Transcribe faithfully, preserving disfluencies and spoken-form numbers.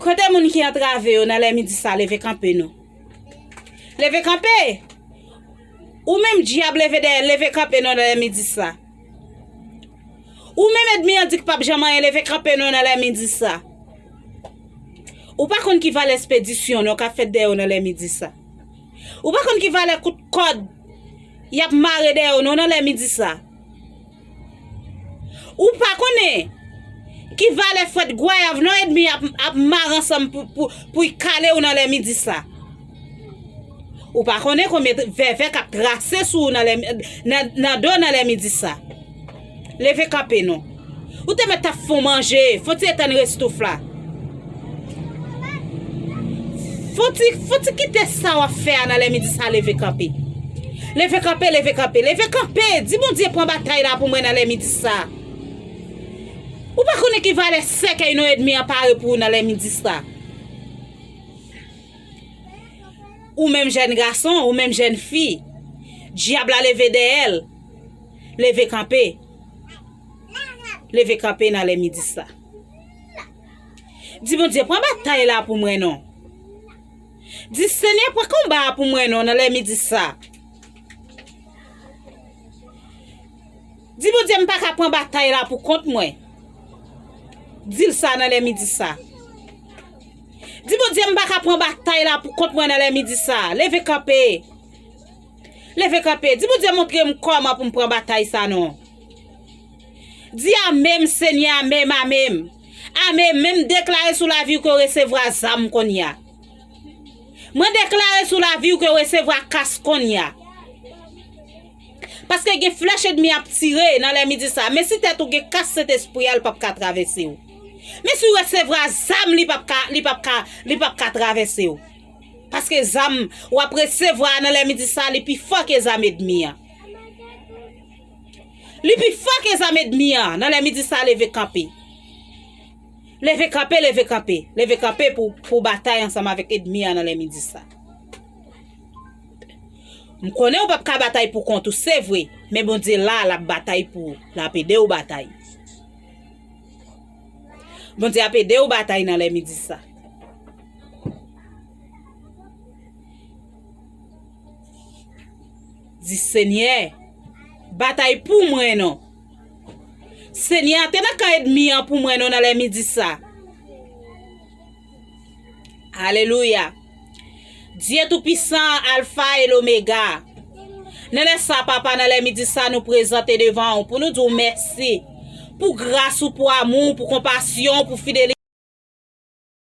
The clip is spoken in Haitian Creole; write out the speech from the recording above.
Kote moun ki antrave yo nan lè midi sa, leve kanpe non. Leve kanpe! Ou menm dyab leve dèyè, leve kanpe non nan lè midi sa. Ou menm èdmi an di k p ap janm anyen, leve kanpe non nan lè midi sa. Ou pa konn ki valè espedisyon non k ap fèt dèyè w nan lè midi sa. Ou pa konn ki valè kout kòd y ap mare dèyè w non nan lè midi sa. Ou pa konnen ki valè fwèt gwayav non èdmi ap, ap mare ansanm pou, pou, pou y kale w nan lè midi sa. Ou pa konnen konbyen vèvè k ap trase sou ou nan, lè, nan, nan do nan lè midi sa. Leve kanpe non. Ou te mèt t ap fon manje, fon ti etann restouf la. Fon ti, fon ti kite sa w ap fè a nan lè midi sa, leve kanpe. Leve kanpe, leve kanpe, leve kanpe. Di Bondye pran batay la pou mwen nan lè midi sa. Ou pa konnen ki valè sèkèy non èdmi an pare pou ou nan lè midi sa. Ou menm jèn gason, ou menm jèn fi, dyab la leve dèyè l. Leve kanpe. Leve kanpe nan lè midi sa. Di Bondye pran batay la pou mwen non. Di Senyè pran konba a pou mwen non nan lè midi sa. Di Bondye m pa ka pran batay la pou kont mwen. Di l sa nan lè midi sa. Di Bondye m pa ka pran batay la pou kont mwen nan lè midi sa. Leve kanpe. Leve kanpe. Di Bondye montre m kòman pou m pran batay sa non. Di amèn, Senyè, amèn, amèn. Amèn, men m deklare sou lavi w ke w resevwa zam kounye a. Mwen deklare sou lavi w ke w resevwa kas kounye a. Paske gen flèch èdmi ap tire nan lè midi sa. Men si tèt ou gen kas Sentespri a, li p ap ka travèse w. Men si w resevwa zam, li p ap ka, li p ap ka, li p ap ka travèse w. Paske zam w ap resevwa nan lè midi sa, li pi fò ke zam èdmi an. Li pi fò ke zam èdmi an. Nan lè midi sa, leve kanpe. Leve kanpe, leve kanpe. Leve kanpe pou, pou batay ansanm avèk èdmi an nan lè midi sa. M konnen ou p ap ka batay pou kont ou, se vre. Men Bondye la, l ap batay pou ou. L ap ede w batay. Bondye ap ede w batay nan lè midi sa. Di Senyè, batay pou mwen non. Senyè, antre nan kan èdmi an pou mwen non nan lè midi sa. Alelouya. Dye Toupisan, Alfa e Lomega. Nan lè sa, Papa, nan lè midi sa, nou prezante devan ou pou nou di w mèsi pou gras ou, pou amou w, pou konpasyon w, pou fidelite